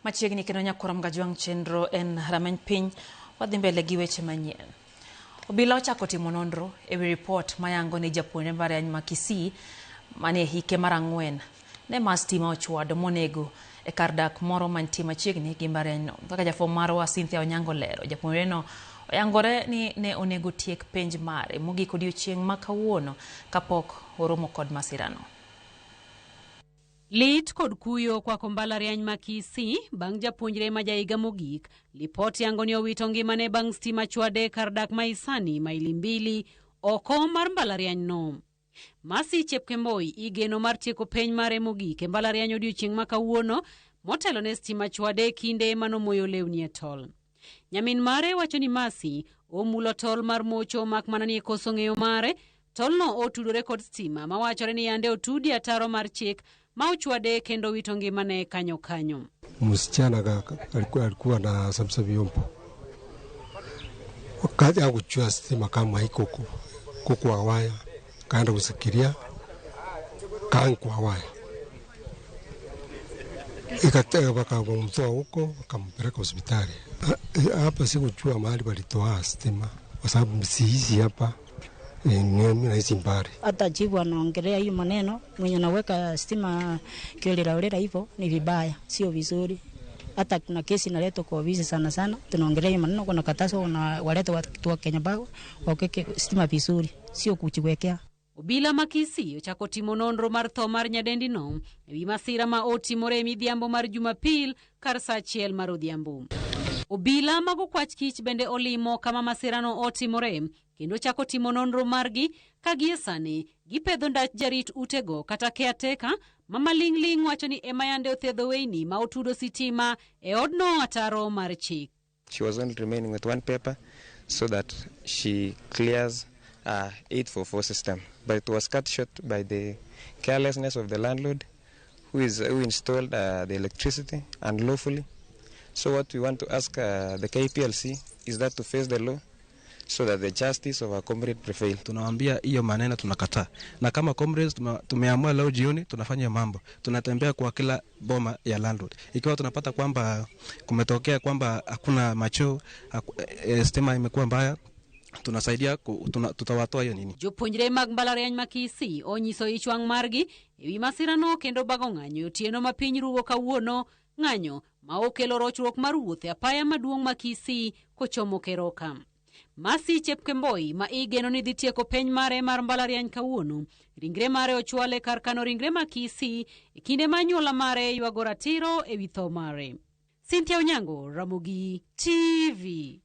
Machiegni kendo nyakwar Mgajwang' chenro en rameny piny wadhi mbele gi weche manyien. Obila ochako timo nonro e wi ripot mayango ni japuonjre mbalariany ma Kisii manie hike mar 4 ne ma stima ochwado monego e kar dak moro mantie machiegni gi mbalarianyno. Kaka jafwambo marwa Cynthia Onyango lero, japuonjreno oyangore ni ne onego tiek penj mare mogik odiochieng' ma kawuono kapok oromo kod masirano. Lit kod kuyo okwako mbalariany ma Kisii bang' japuonjre ma jahiga mogik. Lipot yango ni owito ngimane bang' stima chwade kar dak ma Isani maili 2 oko mar mbalariany no. Mercy Chepkemboi igeno mar tieko penj mare mogik e mbalariany odiochieng' ma kawuono motelo ne stima chwade kinde manomoyo lewni e tol. Nyamin mare wacho ni Mercy omulo tol mar mocho mak mana ni koso ng'eyo mare. Tolno otudore kod stima mawachore ni yande otudi ataro mar chik ma ochwade kendo wito ngimane kanyo kanyo. Msichana alikuwa na samsa vyombo wakati hakuchua stima kama iko kwa waya, kaenda kusikiria kan kwa waya ikatega, wakamtoa huko wakampeleka hospitali. Hapa sikujua mahali walitoa stima kwa sababu sihizi hapa naishi mbali. Hata chifu anaongelea hiyo maneno, mwenye anaweka stima kiolelaolela hivyo ni vibaya, sio vizuri. Hata kuna kesi inaletwa kwa ofisi sana sana, tunaongelea hiyo maneno, kuna katazo na waleta watu wa Kenya Power waweke stima vizuri, sio kujiwekea. Obila ma Kisii ochako timo nonro mar tho mar nyadendino ewi masira ma otimore e midhiambo mar Jumapil kar saa 1 mar odhiambo. Obila mag okwach kich bende olimo kama masirano otimore kendo chako timo nonro margi ka gie sani gipedho ndach jarit utego kata caretaker ma maling'ling' wacho ni ema yande othiedho weyni ma otudo sitima e odno ataro mar chik. She was only remaining with one paper so that she clears 844 system, but it was cut short by the carelessness of the landlord who installed the electricity unlawfully. So what we want to ask the KPLC is that to face the law so that the justice of our comrade prevail. Tunawaambia hiyo maneno tunakataa. Na kama comrades tumeamua leo jioni tunafanya mambo. Tunatembea kwa kila boma ya landlord. Ikiwa tunapata kwamba kumetokea kwamba hakuna macho, stima imekuwa mbaya, tunasaidia tutawatoa hiyo nini. Jopuonjre mag mbalariany ma Kisii onyiso ich wang' margi ewi masirano kendo bago ng'anyo otieno ma piny rugo kawuono, ng'anyo ma okelo rochruok mar wuoth e apaya maduong' ma Kisii kochomo Keroka. Mercy Chepkemboi ma igeno ni dhi tieko penj mare mar mbalariany kawuono, ringre mare ochwale kar kano ringre ma Kisii e kinde ma anyuola mare ywago ratiro ewi tho mare. Cynthia Onyango, Ramogi TV.